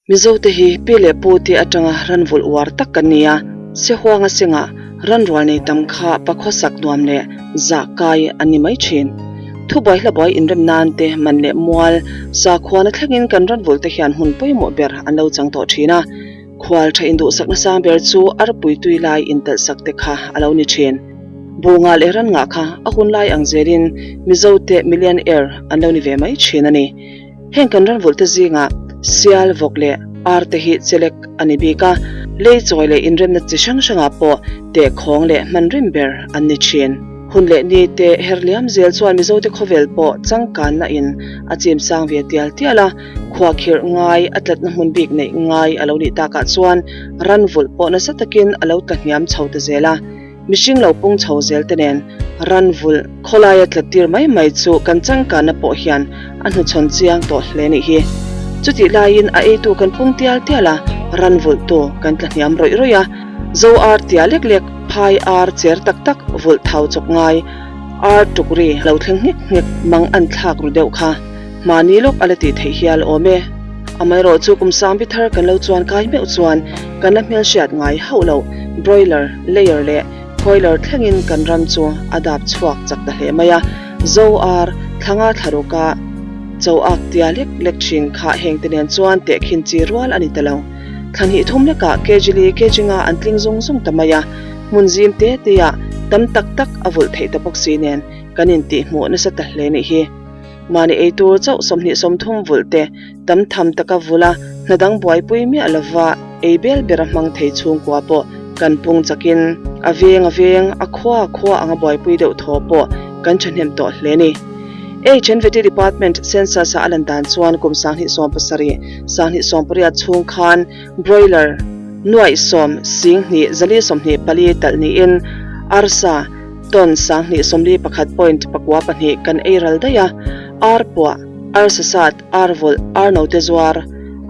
Mizote hi pi leh pu te atanga ran vulh uar tak kan ni a, Sehuanga sengah ran rual nei tam kha pakhawsak nuam leh zah kai an ni mai thin. Thubuai hlabuai inrem nan te man leh mual sakhuana thlengin kan ran vulh te hian hmun pawimawh ber an lo chang tawh thin a. Khual tha induhsakna sang ber chu arpui tui lai intalhsak te kha a lo ni thin. Bunga leh ran ngah kha a hun lai ang zelin Mizote millionaire an lo ni ve mai thin a ni. Heng kan ran vulhte zingah sial, vawk leh ar te hi chelek a ni bik a, lei chawi leh inremna chi hrang hrangah pawh tehkhawng leh hman rim ber an ni thin. Hun leh ni te her liam zel chuan Mizote khawvel pawh changkanna in a chim sang ve tial tial a, khuahkhirh ngai a tlatna hmun bik neih ngai a lo nih takah chuan ran vulh pawh nasa takin a lo tla hniam chho ta zel a. Mihring lo pung chho zel te nen ran vulh khawlaia tla tir mai mai chu kan changkanna pawh hian a hnuchhawn chiang tawh hle nih hi. Chutih laiin a eitu kan pung tial tial a, ran vulhtu kan tla hniam rawih rawih a, zo ar tia lek lek, phai ar cher tak tak vulh thau chawp ngai, ar tuk ri lo thleng nghek nghek mang an thlak ru deuh kha mahni lawk a la tih theih hial awm e. Amaherawhchu kum sangbi thar kan lo chuan kai meuh chuan kan la hmelhriat ngai hauh loh broiler, layer leh coiler thlengin kan ram chu a dap chhuak chak ta hle mai a. Zo ar, thlanga thlaruka cho ak tia lek lek thin kha heng te nen chuan tehkhin chi rual a ni ta lo. Thla hnih thum lekah kg li kg nga an tling zung zung ta mai a, hmun zim te te ah tam tak tak a vulh theih ta bawk si nen kan intihhmuh nasa ta hle nih hi. Mahni ei tur chauh 30 vulh te tam tham taka vulh a, hna dang buaipui miah lova ei bel bera hmang thei chhungkua pawh kan pung chakin a veng a veng, a khua a khua anga buaipui deuh thaw pawh kan thahnem tawh hle ni. HNVT Department Census a a lan dan chuan kum 2017, 2018 chhung khan Broiler nuaih sawm sing hnih zali 24 talh niin arsa Ton 2041.42 kan ei ral daih a, ar puah, arsa sat, ar vulh, ar note zuar,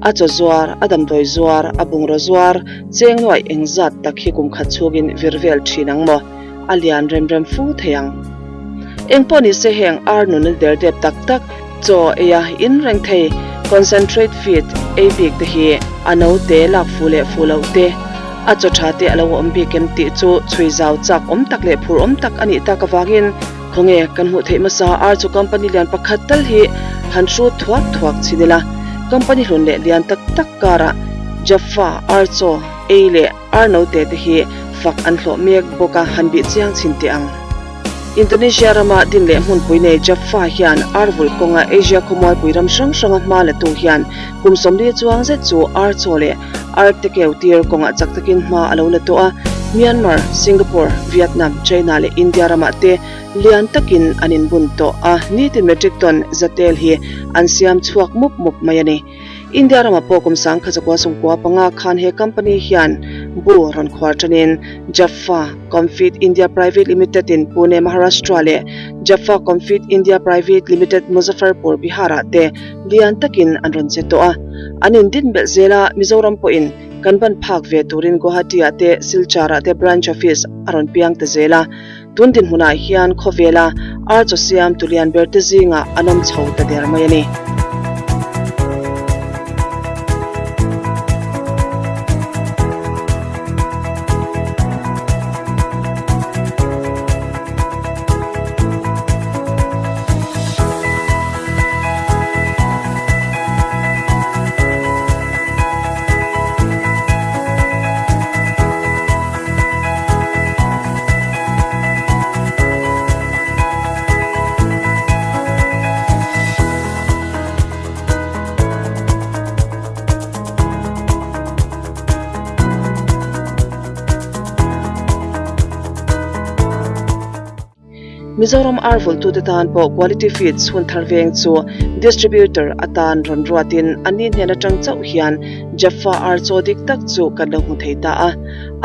a chaw zuar, a damdawi zuar, a bungraw zuar, cheng nuaih engzat tak hi kum khat chhungin vir vel thin ang maw? A lian rem rem fu thei ang. Eng pawh ni se heng ar nunna der dep tak tak, chaw eia in reng thei, concentrate feed ei bik te hi a note lak fu leh fu loh te, A chaw tha te a lo awm bik em tih chu chhui zau chak awm tak leh phur awm tak a nih tak avangin khawnge kan hmuh theih hmasa ar chu company lian pakhat tal hi han hrut thuak thuak chhin ila. Company hlun leh lian tak tak karah Jaffa ar chaw ei leh ar note te hi fak an hlawh mek bawk a han bih chiang chhin teh ang. Indonesia rama din leh hmunpui nei Jaffa hian ar vulh kawnga Asia khawmualpui ram hrang hranga hma la tu hian kum 40 chuang zet chu ar chaw leh ar te keu tir kawngah chak takin hma a lo la tawh a, Myanmar, Singapore, Vietnam, China leh India ramah te lian takin an inbun tawh a, nitin metric ton zatel hi an siam chhuak mup mup mai a ni. India ramah pawh kum 1995 khan he company hian bu rawn khuar tanin Jaffa Comfeed India Private Limited in Pune, Maharashtra leh Jaffa Comfeed India Private Limited Muzaffarpur, Bihar ah te lian takin an rawn che tawh a. An indin belh zel a, Mizoram pawhin kan ban phak ve turin Guwahati ah te Silchar ah te branch office a rawn piang ta zel a. Tun dinhmunah hian khawvela ar chaw siam tu lian ber te zingah an awm chho ta der mai a ni. Mizoram ar vulhtute tan pawh Quality Feeds hun thar veng chu Distributor atan rawn ruatin a ni hnen atang chauh hian Jaffa ar chaw dik tak chu kan lo hmu thei ta a.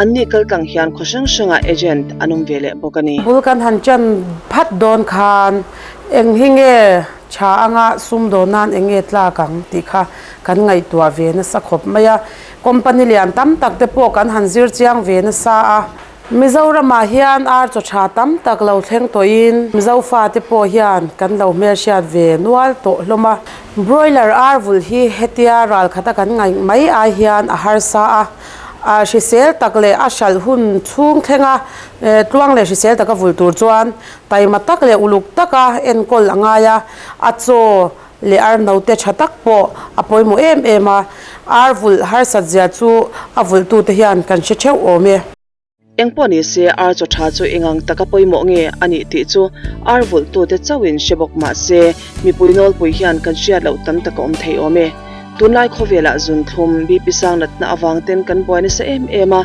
Anni kal tlang hian khaw hrang hrangah agent an awm ve leh bawk a ni. Bul kan han chan phat dawn khan eng hi nge tha anga sum dawn nan eng nge tlak ang tih kha kan ngaihtuah ve nasa khawp mai a. Company lian tam tak te pawh kan han zir chiang ve nasa a. Mizoramah hian ar chaw tha tam tak lo thleng tawhin Mizo fate pawh hian kan lo hmelhriat ve nual tawh hlawm a. Broiler ar vulh hi hetia ral khata kan ngaih mai ai hian a harsa a, a hrisel tak leh a hralh hun chhung thlenga tluang leh hrisel taka vulh tur chuan taima tak leh uluk taka enkawl a ngai a, a chaw leh ar note tha tak pawh a pawimawh em em a, ar vulh harsat zia chu a vulhtute hian kan hre theuh awm e. Engpawh ni se, ar chaw tha chu engang taka pawimawh nge a nih tih chu ar vulhtute chauhin hre bawk mah se, mipui nawlpui hian kan hriat loh tam tak a awm thei awm e. Tunlai khawvelah zunthlum, BP sang natna avang ten kan buai nasa em em a,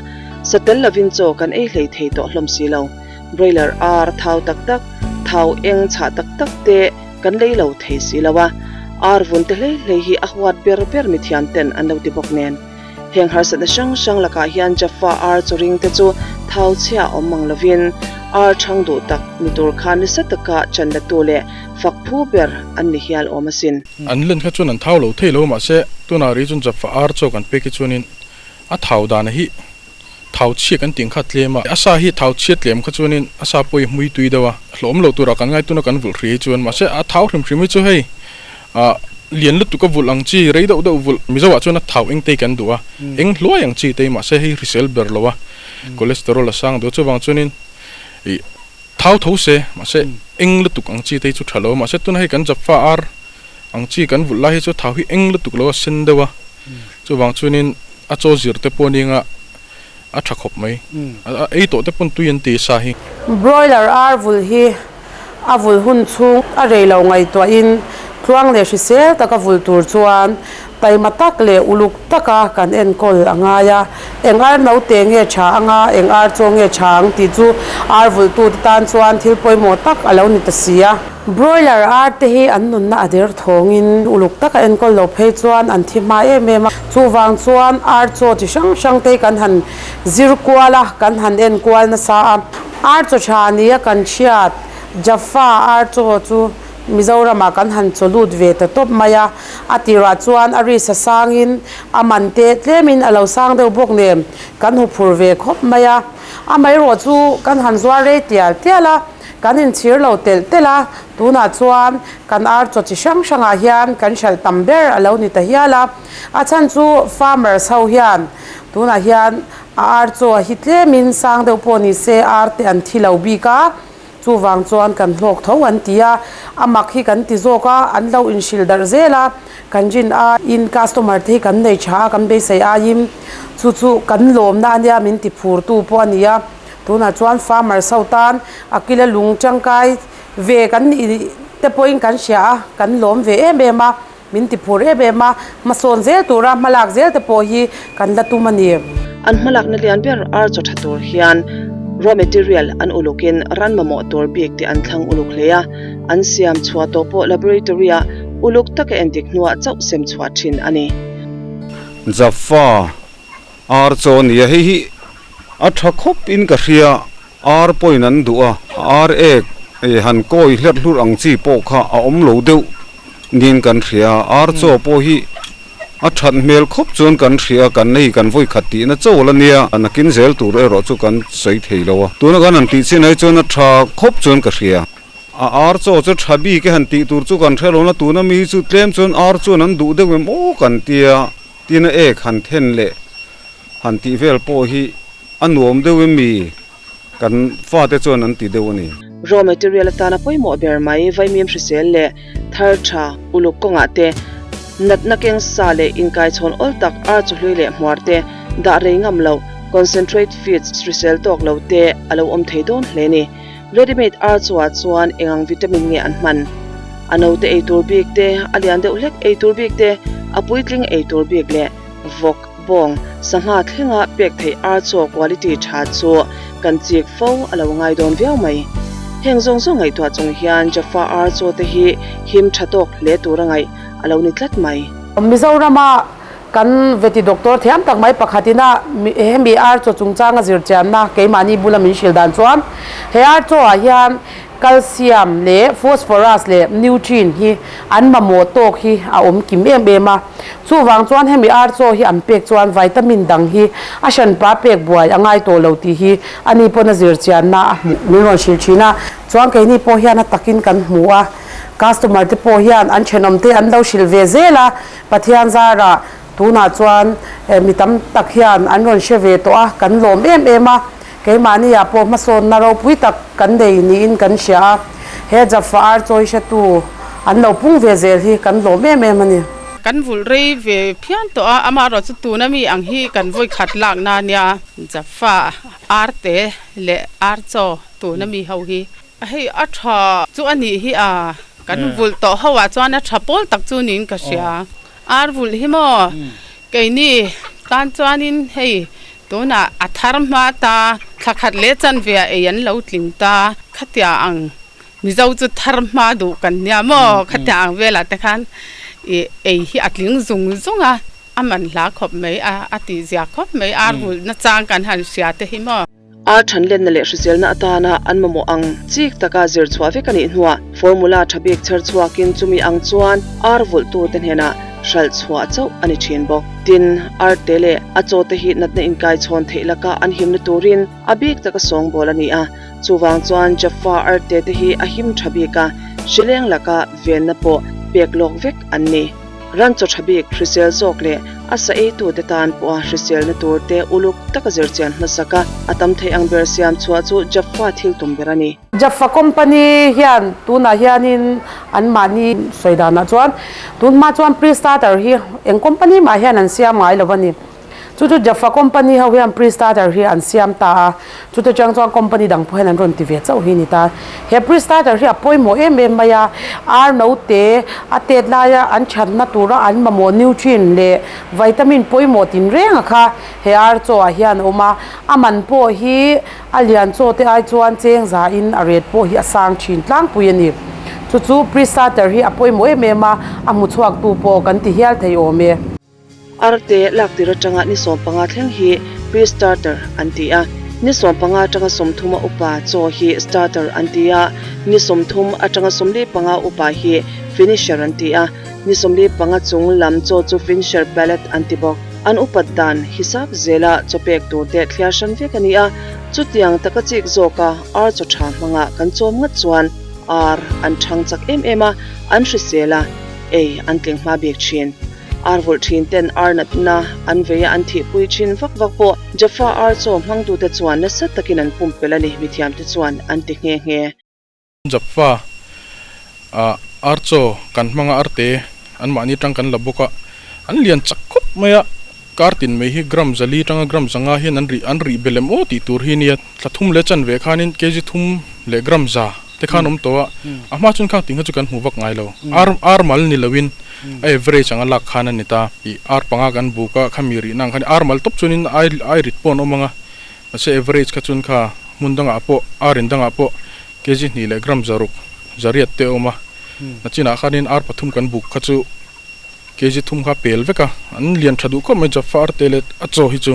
sa tel lovin chaw kan ei hlei thei tawh hlawm si lo. Broiler ar thau tak tak, thau eng chhah tak tak te, Kan lei lo thei si lo a, ar vun te hlei hlei hi a huat ber ber mithiam ten an lo ti bawk nen. Heng harsatna hrang hrang lakah hian Jaffa ar chawring te chu thau chhia awm mang lovin ar chhang duh tak ni tur khan nasa taka chan la tu leh fak phu ber an ni hial awm asin. An len kha chuan an thau lo thei lo mahse tunah ri chuan Jaffa ar chaw kan pek hi chuanin a thau dan hi Thau chhia kan tih ang kha a tlem a, a sa hi thau chhia tlem kha chuanin a sa pawh hi hmui tui deuh a, hlawm lo turah kan ngai tuna kan vulh hri hi chuan mahse a thau hrim hrim hi chu hei ah lian lutuk a vulh ang chi rei deuh deuh vulh Mizo ah chuan a thau eng te hi kan duh a, eng hluai ang chi te hi mahse hei hrisel ber lo a, cholesterol a sang deuh chuvang chuanin ih thau tho se mahse eng lutuk ang chi te hi chu tha lo a mahse tuna hei kan Jaffa ar ang chi kan vulh lai hi chu thau hi eng lutuk lo a sen deuh a, chuvang chuanin A chaw zir te pawh ninga a tha khawp mai. A ei tawh te pawn tui an ti sa hi. Broiler ar vulh hi a vulh hun chhung a rei lo ngaihtuahin tluang leh hrisel taka vulh tur chuan taima tak leh uluk taka kan enkawl a ngai a. Eng ar note nge tha anga eng ar chaw nge tha ang tih chu ar vulhtute tan chuan thil pawimawh tak a lo ni ta si a. Broiler ar te hi an nunna a der thawngin uluk taka enkawl lo phei chuan an thi hma em em a, chuvang chuan ar chaw chi hrang hrang te hi kan han zir kual a, kan han en kual nasa a. Ar chaw tha nia kan hriat Jaffa ar chaw chu Mizoramah kan han chaw lut ve ta tawp mai a, a tirah chuan a risa sangin a man te tlemin a lo sang deuh bawk nen kan hu phur ve khawp mai a, amaherawh chu kan han zuar rei tial tial a. Kan inchhir lo telh telh a, tunah chuan kan ar chaw chi hrang hrangah hian kan hralh tam ber a lo ni ta hial a. A chhan chu farmers ho hian tunah hian a ar chaw hi tlemin sang deuh pawh ni se ar te an thi lo bik a, chuvang chuan kan hlawk tho an ti a, a mak hi kan ti zawk a, an lo inhrilh darh zel a, kan rin aiin customer te hi kan nei tha a, kan beisei aiin chu chu kan lawmna a nia min ti phurtu pawh a ni a. Tunah chuan farmers ho tan a kila lung tangkai ve kan nih te pawhin kan hria a, kan lawm ve em em a, min ti phur em em a, hmasawn zel tura hmalak zel te pawh hi kan la tum a ni. An hmalakna lian ber ar chaw tha tur hian raw material an ulukin ran mamawh tur bik te an thlang uluk hle a, an siam chhuah tawh pawh laboratory-ah uluk taka endik hnuah chauh sem chhuah thin a ni. Jaffa Ar chaw nia hei hi a tha khawp in ka hria ar pawhin an duh a ar ek eh han kawi hlerh hlurh ang chi pawh kha a awm lo deuh niin kan hria ar chaw pawh hi a that hmel khawp chuan kan hria kan hei kan vawi khat tihna chaw la nia nakin zel tur erawh chu kan sawi thei lo a tuna kan han tih chin ai chuan a tha khawp chuan ka hria. A ar chaw chu tha bik e han tih tur chu kan hre lo na tuna mi hi chu tlem chuan ar chuan an duh deuh em aw kan tia. Tin a ek han then leh han tih vel pawh hi a nuam deuh em mi? Kan fate chuan an ti deuh a ni. Raw material atana pawimawh ber mai vaimim hrisel leh thar tha uluk kawngah te, natna keng sa leh inkaichhawn awl tak ar chawhlui leh hmuar te dah rei ngam loh, concentrate feeds hrisel tawk lo te a lo awm thei dawn hle ni. Ready made ar chawah chuan engang vitamin nge an hman? A naute ei tur bik te, a lian deuh hlek ei tur bik te, a puitling ei tur bik leh vawk, bawng, sangha thlenga pek theih ar chaw quality tha chu kan chik fo a lo ngai dawn viau mai. Heng zawng zawng ngaihtuah chung hian Jaffa ar chaw te hi him tha tawk hle tur a ngaih a lo ni tlat mai. Mizorama Kan veti doctor thiam tak mai pakhatin a hemi ar chaw chungchanga zirchianna keimahni bula min hrilh dan chuan he ar chaw ah hian Calcium leh phosphorus leh nutrient hi an mamawh tawk hi a awm kim em em a. Chuvang chuan hemi ar chaw hi an pek chuan vitamin dang hi a hranpa pek buai a ngai tawh lo tih hi ani pawn a zirchianna a hmuh min rawn hrilh thin a. Chuan keini pawh hian a takin kan hmu a, customer te pawh hian an thenawm te an lo hrilh ve zel a, Pathian zarah tunah chuan mi tam tak hian an rawn hre ve tawh a, kan lawm em em a. Keimahniah pawh hmasawnna ropui tak kan nei niin kan hria a, he Jaffa ar chawi hretu an lo pung ve zel hi kan lawm em em a ni. Kan vulh rei ve phian tawh a, amaherawh chu tuna mi ang hi kan vawi khat lakna a nia, Jaffa ar te leh ar chaw tuna mi ho hi. Hei a tha chu a nih hi a, kan vulh tawh ho ah chuan a tha pawl tak chu niin ka hria. Ar vulh hi maw keini tan chuanin hei Tunah a thar hma ta, thla khat leh chanve ah ei an lo tling ta, khatia ang Mizo chu thar hma duh kan nia maw, khatia ang velah te khan ih ei hi a tling zung zung a, a man hla khawp mai a, a tih zia khawp mai, ar vulh na chang kan han hria te hi maw. Ar thanlenna leh hriselna atana an mamawh ang chik taka zir chhuah vek a nih hnuah formula tha bik chher chhuakin chumi ang chuan ar vulhtute hnenah hralh chhuah chauh a ni thin bawk. Tin, arte leh a chaw te hi natna inkaichhawn theih laka an himna turin a bik taka sawngbawl a ni a, chuvang chuan Jaffa arte te hi a him tha bik a, hrileng laka venna pawh pek lawk vek an ni. Ran chaw tha bik hrisel zawk leh a sa eitute tan pawha hriselna turte uluk taka zirchian hmasak a, a tam thei ang ber siam chhuah chu Jaffa thil tum ber a ni. Jaffa company hian tunah hianin anmahni sawi danah chuan tun hma chuan pre-starter hi eng company mah hian an siam ngai lo a ni. Chu chu Jaffa company ho hian pre-starter hi an siam ta a, chute chang chuan company dang pawh hian an rawn ti ve chauh hi a ni ta. He pre-starter hi a pawimawh em em mai a, ar note a tet laia an thatna tura an mamawh nutrient leh vitamin pawimawh tinreng a kha he ar chaw ah hian a awm a, a man pawh hi A lian chaw te ai chuan cheng za in a ret pawh hi a sang thin tlangpui a ni. Chu chu pre-starter hi a pawimawh em em a, a hmu chhuak tu pawh kan ti hial thei awm e. Arte lak tir atanga ni 15 thleng hi pre-starter an ti a, ni 15 atanga 30 a upa chaw hi starter an ti a, ni 30 atanga 45 upa hi finisher an ti a, ni 45 chung lam chaw chu finisher pellet an ti bawk. An upat dan hisap zela chaw pek tur te thliar hran vek a ni a, chutiang taka chik zawka ar chaw tha hmanga kan chawm ngat chuan ar an thang chak em em a, an hrisel a, ei an tling hma bik thin. Ar vulh thin ten ar natna an vei a an thihpui thin vak vak pawh Jaffa ar chaw hmangtute chuan nasa takin an pumpelh a ni, mithiamte chuan an ti nghe nghe. Jaffa ah ar chaw kan hmang a arte an mahni tang kan la bawk a, an lian chak khawp mai a, kar tin mai hi gram zali tanga gram zanga hian an rih an rih belh em aw tih tur hi nia, thla thum leh chanve khanin kg thum leh gram za te khan awm tawh a, a hma chuan khang tih kha chu kan hmu vak ngai lo, ar ar mal ni loin a average anga lak khan a ni ta, ih ar panga kan buk a khami rihna ang khan ar mal tawp chuanin ai ai rit pawh an awm ang a, mahse average kha chuan kha hmun dangah pawh ar in dangah pawh Kg hnih leh gram zaruk zariat te a awm a, nachinah khanin ar pathum kan buk kha chu kg thum kha pel vek a, an lian tha duh khawp mai Jaffa arte leh a chaw hi chu.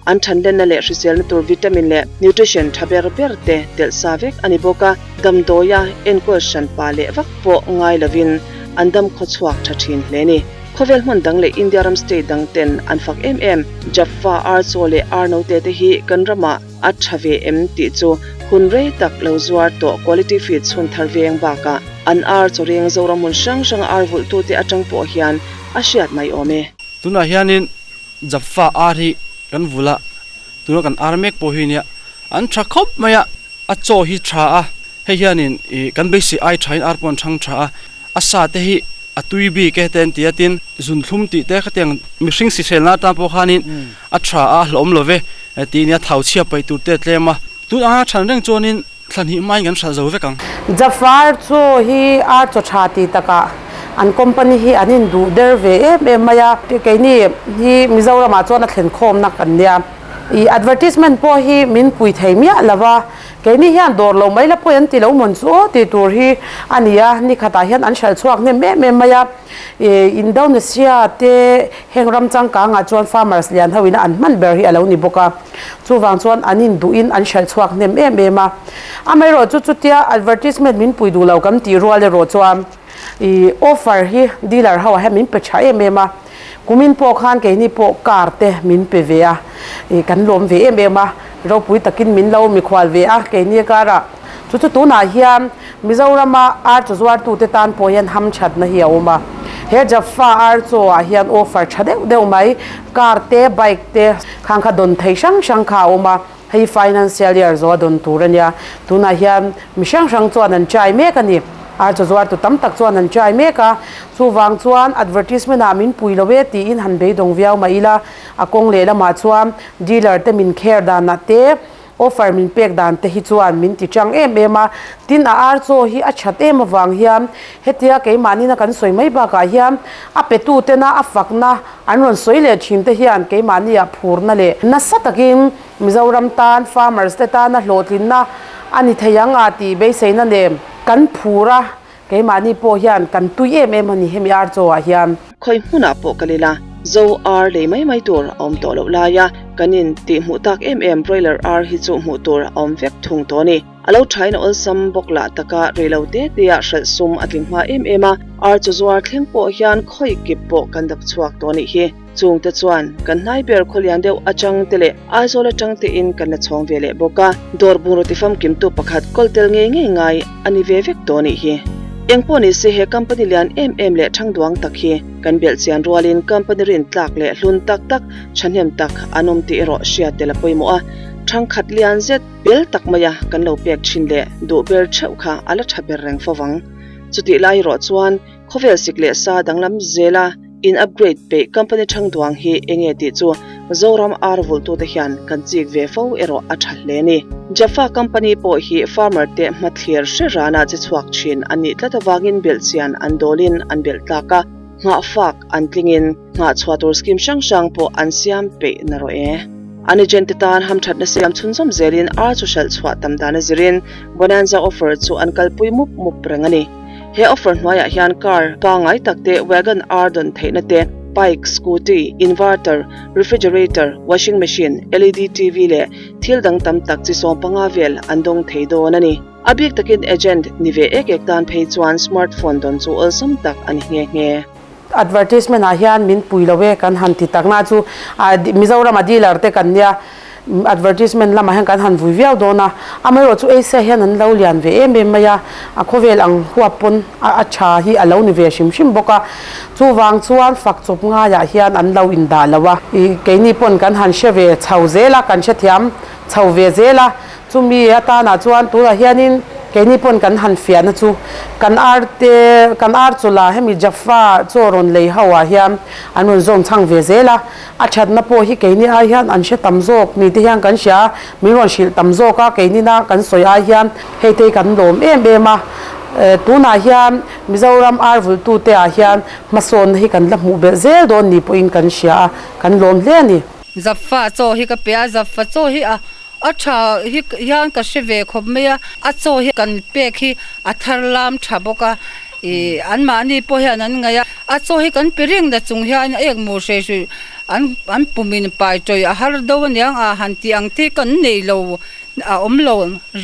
An thanlenna leh hriselna tur vitamin leh nutrition tha ber ber te telh sa vek a ni bawk a, damdawia enkawl hran pa leh vak pawh ngai lovin an dam khawchhuak tha thin hle ni. Khawvel hmun dang leh India ram state dang ten an fak em em. Jaffa ar chaw leh ar note te hi kan ramah A tha ve em tih chu hun rei tak lo zuar tawh quality feed chhun thar veng bakah an ar chaw ring Zoram hmun hrang hranga ar vulhtute atang pawh hian a hriat mai awm e. Tunah hianin Jaffa ar hi kan vulh a, tuna kan ar mek pawh hi nia an tha khawp mai a, a chaw hi tha a, hei hianin ih kan beisei ai thain ar pawh an thang tha a, a sa te hi a tui bik e te an ti a, tin zunthlum tih te khatiang mihring sihrelna atan pawh khanin a tha a hlauhawm lo ve tih nia thau chhia paih tur te a tlem a, tun anga than reng chuanin thla hnih hmain kan hralh zo vek ang. Jafar chu hi ar chaw tha tih takah an company hi an induh der ve em em mai a, keini hi Mizoramah chuan a thlen khawmna kan nia. I advertisement pawh hi min pui thei miah lo a, keini hian dawr lo mai la pawi an ti lo mawn chu aw tih tur hi a ni a, ni khatah hian an hralh chhuak hnem em em mai a. I Indonesia te heng ram changkangah chuan farmers lian ho ina an hman ber hi a lo ni bawk a, chuvang chuan an induhin an hralh chhuak hnem em em a. Amaherawh chu chutia advertisement min pui duh lo kan tih rual erawh chuan i offer hi dealer ho ah hian min pe tha em em a, kumin pawh khan keini pawh car te min pe ve a, i kan lawm ve em em a, ropui takin min lo mikhual ve a keini car ah. Chu chu tunah hian Mizorama ar chaw zuartute tan pawh hian hamthatna hi a awm a. He Jaffa ar chaw ah hian offer tha deuh deuh mai, car te, bike te khang kha dawn thei hrang hrang kha a awm a. Hei financial year zawh a dawn tur a nia. Tunah hian mi hrang hrang chuan an try mek a ni. Ar chaw zuartu tam tak chuan an try mek a. Chuvang chuan advertisement ah min pui lo e tiin han beidawng viau mah ila, a kawng lehlamah chuan dealer te min kher danah te, Offer min pek dan te hi chuan min ti chang em em a, tin a ar chaw hi a that em avang hian hetia keimahni na kan sawi mai bakah hian a petu tena a fakna an rawn sawi leh thin te hian keimahni ah phurna leh nasa takin Mizoram tan farmers te tana hlawhtlinna a ni thei ang a tih beiseina nen kan phur a, keimahni pawh hian kan tui em em a ni hemi ar chaw ah hian. Khawi hmunah pawh kal ila, Zo ar lei mai mai tur a awm tawh loh laia kan in tih hmuh tak em em broiler ar hi chu hmuh tur a awm vek thung tawh a ni. A lo thain a awlsam bawk lah taka rei lo te te ah hralh sum a tling hma em em a, ar chu zuar thleng pawh hian khawi kip pawh kan dap chhuak tawh a nih hi. Chungte chuan kan hnai ber khawlian deuh atang te leh Aizawl atang te in kan la chhawng ve leh bawk a, dawr bungraw tifamkimtu pakhat kawl tel ngei ngei ngai a ni ve vek tawh a nih hi. Engpawh ni se he company lian em em leh thangduang tak hi kan belh chian rualin company rin tlak leh hlun tak tak thahnem tak an awm tih erawh hriat tel a pawimawh a, thangkhat lian zet bel tak maia kan lo pek thin leh duh ber theuh kha a la tha ber reng fo vang. Chutih lai erawh chuan khawvel sik leh sa danglam zela in upgrade peih company thangduang hi enge tih chu Zoram ar vulhtute hian kan chik ve fo erawh a tha hle a ni. Jaffa company pawh hi farmer te hmathlir hre rana che chhuak thin an nih tlat avangin belhchian an dawlin an belh tlak a, nghahfak an tlingin nghahchhuah tur scheme hrang hrang pawh an siam peih na rawh e. An agent te tan hamthatna siam chhunzawm zelin ar chu hralh chhuah tam dan a zirin Bonanza offer chu an kalpui mup mup reng a ni. He offer hnuaiah hian car pangngai tak te, wagon ar dawn theihna te, bike, scooty, inverter, refrigerator, washing machine, led TV leh thil dang tam tak chi 15 vel an dawng thei dawn a ni. A bik takin agent ni ve ek ek tan phei chuan smartphone dawn chu awlsam tak a ni nghe nghe. Advertisement ah hian min pui lo e kan han ti tak na chu Mizoram a dealer te kan nia advertisement lamah hian kan han vui viau dawn a, amaherawh chu Asia hian an lo lian ve em em mai a, a khawvel ang huap pawn a tha hi a lo ni ve hrim hrim bawk a, chuvang chuan fak chawp ngaiah hian an lo indah lo a, keini pawn kan han hre ve chho zel a, kan hrethiam chho ve zel a, Chumi atanah chuan tunah hianin keini pawn kan han fiahna chu kan ar te, kan ar chawlh hemi Jaffa chaw rawn lei ho ah hian an rawn zawng chhang ve zel a, a thatna pawh hi keini ai hian an hre tam zawk ni te hian kan hria a, min rawn hrilh tam zawk a, keini na kan sawi ai hian hei te hi kan lawm em em a, tunah hian Mizoram ar vulhtute ah hian hmasawnna hi kan la hmuh belh zel dawn ni pawhin kan hria a, kan lawm hle a ni. Jaffa chaw hi ka pe a, Jaffa chaw hi a A tha hi hian ka hre ve khawp mai a, a chaw hi kan pek hi a thar lam tha bawk a, ih anmahni pawh hian an ngaih a, a chaw hi kan pe reng na chung hian ek mu hrei hrui an an pumin pai tawih a har do aniang a han tih ang te hi kan nei lo a awm lo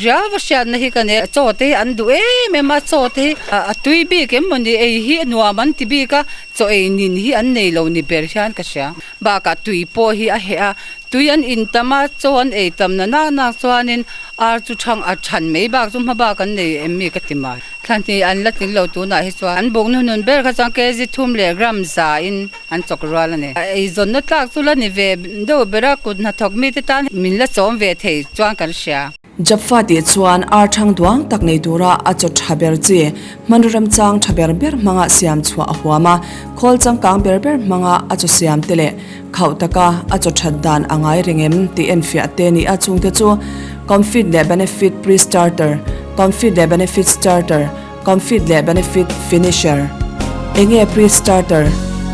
riau a hriatna hi ka nei a, chaw te hi an duh em em a, chaw te hi a tui bik em mawni ei hi nuam an ti bik a, chaw ei nin hi an nei lo ni ber hian ka hria, bakah tui pawh hi a heh a. Tui an in tam a, chaw an ei tam na nak nak chuanin ar chu thang a than mai bak chu hma bak an nei em mi ka ti mai. Thla hnih an la tling lo tunah hi chuan an buk hnuhnun ber kha chuan kg thum leh gram za in an chawk rual a ni. Eizawnna tlak chu la ni ve deuh ber a, kut hnathawk mite tan min la chawm ve thei chuan kan hria. Jaffa tih chuan ar thang duang tak nei tura a chaw tha ber chi, hmanraw remchang tha ber ber hmanga siam chhuah a huam a, khawl changkang ber ber hmanga a chaw siam te leh khauh taka a chaw that dan a ngai reng em tih enfiah te ni a chungte chu Comfit leh Benefit Pre-Starter, Comfit leh Benefit Starter, Comfit leh Benefit Finisher. Enge Pre-Starter?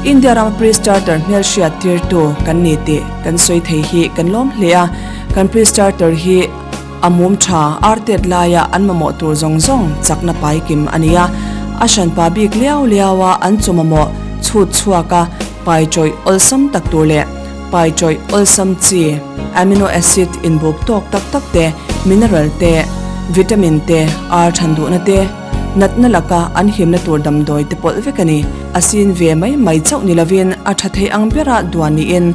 India rama pre-starter hmelhriat tirtu kan ni tih kan sawi thei hi kan lawm hle a, kan pre-starter hi a mum tha ar tet laia an mamawh tur zawng zawng chakna pai kim a ni a, a hranpa bik liau liau a an chu mamawh chhut chhuak a pai chawih awlsam tak tur leh pai chawih awlsam chi amino acid inbuk tawk tak tak te, mineral te, vitamin te, ar than duhna te, Natna laka an himna tur damdawi te pawlh vek a ni. A sin ve mai mai chauh ni lovin a tha thei ang bera duan niin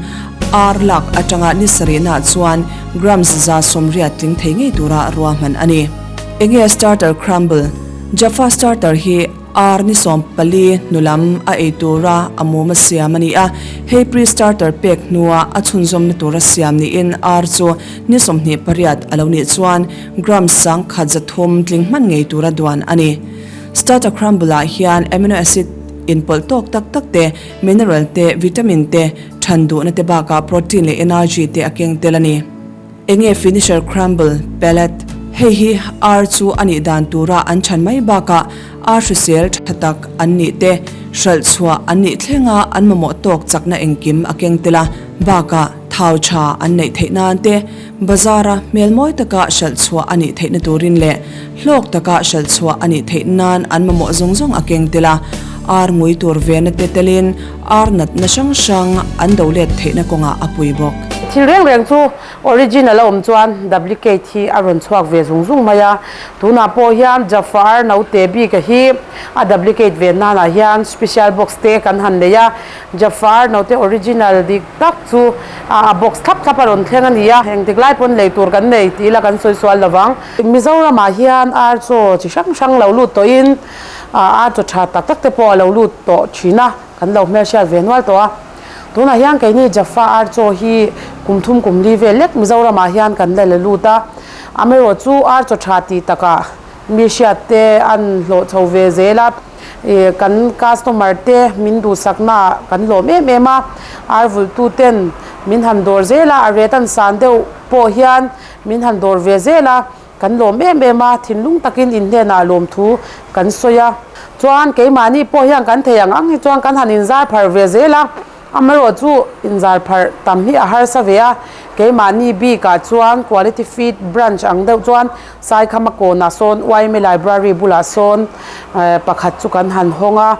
ar lak atanga ni sarihnaah chuan grams 180 tling thei ngei tura ruahman a ni. Enge starter crumble? Jaffa starter hi ar ni 14 hnu lam a ei tura a mum a siam a ni a, hei pre-starter pek hnua a chhunzawmna tura siam niin ar chu ni 28 a lo nih chuan Gram 1300 tling hman ngei tura duan a ni. Starter crumble ah hian amino acid inpawlh tawk tak tak te, mineral te, vitamin te, than duhna te bakah protein leh energy te a keng tel a ni. Enge finisher crumble, pellet? Hei hi ar chu a nih dan tura an chhan mai bakah ar hrisel tha tak an nih te, hralh chhuah an nih thlenga an mamawh tawk chakna engkim a keng tel a, bakah thau tha an neih theih nan te, Bazar-a hmel mawi taka hralh chhuah a nih theihna turin leh hlawk taka hralh chhuah a nih theih nan an mamawh zawng zawng a keng tel a, ar ngui tur vena te telin ar natna hrang hrang an do let theihna kawngah a pui bawk. Thil reng reng chu original a awm chuan duplicate hi a rawn chhuak ve zung zung mai a, tunah pawh hian Jafar naute bik-a hi a duplicate ve nanah hian special box te kan han nei a, Jafar naute original dik tak chu a box thlap thlap a rawn thleng a ni a, engtik lai pawn lei tur kan nei tih ila kan sawi sual lo vang. Mizoramah hian ar chaw chi hrang hrang lo lut tawhin ar chaw tha tak tak te pawh a lo lut tawh thin a, kan lo hmelhriat ve nual tawh a. Tunah hian keini Jaffa ar chaw hi kum thum kum li vel lek Mizoramah hian kan la la lut a, amaherawh chu ar chaw tha tih takah mi hriat te an hlawh chho ve zel a. Ih kan customer te min duhsakna ah kan lawm em em a, ar vulhtu ten min han dawr zel a, a ret an san deuh pawh hian min han dawr ve zel a, kan lawm em em a, thinlung takin in hnenah lawmthu kan sawi a. Chuan keimahni pawh hian kan thei ang ang hi chuan kan han inzar phar ve zel a. Amaherawh chu inzar pharh tam hi a harsa ve a, keimahni bikah chuan Quality Feed branch ang deuh chuan Saikhama kawnah sawn YMA Library bulah sawn pakhat chu kan han hawng a,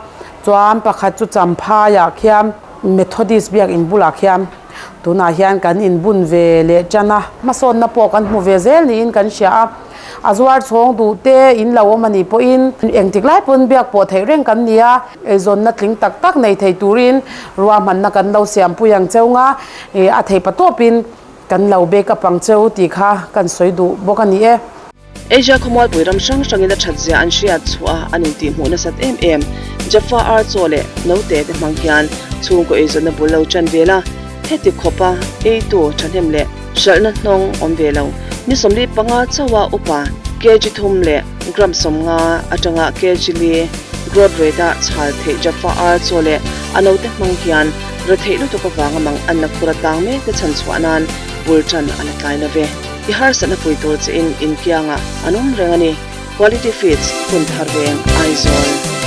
chuan pakhat chu Champhaiah khian Methodist biakin bulah khian tunah hian kan inbun ve leh tan a, hmasawnna pawh kan hmu ve zel niin kan hria a. A zuar chhawng duh te in lo awm a nih pawhin engtik lai pawn biak pawh theih reng kan ni a, eizawnna tling tak tak nei thei turin ruahmanna kan lo siampui ang cheu nga, a thei pa tawpin kan lo back up ang cheu tih kha kan sawi duh bawk a ni e. Asia khawmualpui ram hrang hrangin a that zia an hriat chhuah a, an intihhmuh nasat em em. Jaffa ar chaw leh naute te hmang hian chhungkaw eizawnna bul lo tan vel a, heti khawpa eitu thahnem leh Hralhna hnawng awm ve lo. Ni 45 chauha upa kg thum leh gram 50 atanga kg li growth rate a chhal theih Jaffa ar chaw leh a naute hmang hian retheih lutuk avanga mang anna khur atang mek te chhan chhuah nan bul tan a la tlai lo ve. I harsatna pui tur che in inkiangah an awm reng a ni. Quality Feeds, Hun Thar Veng, Aizawl.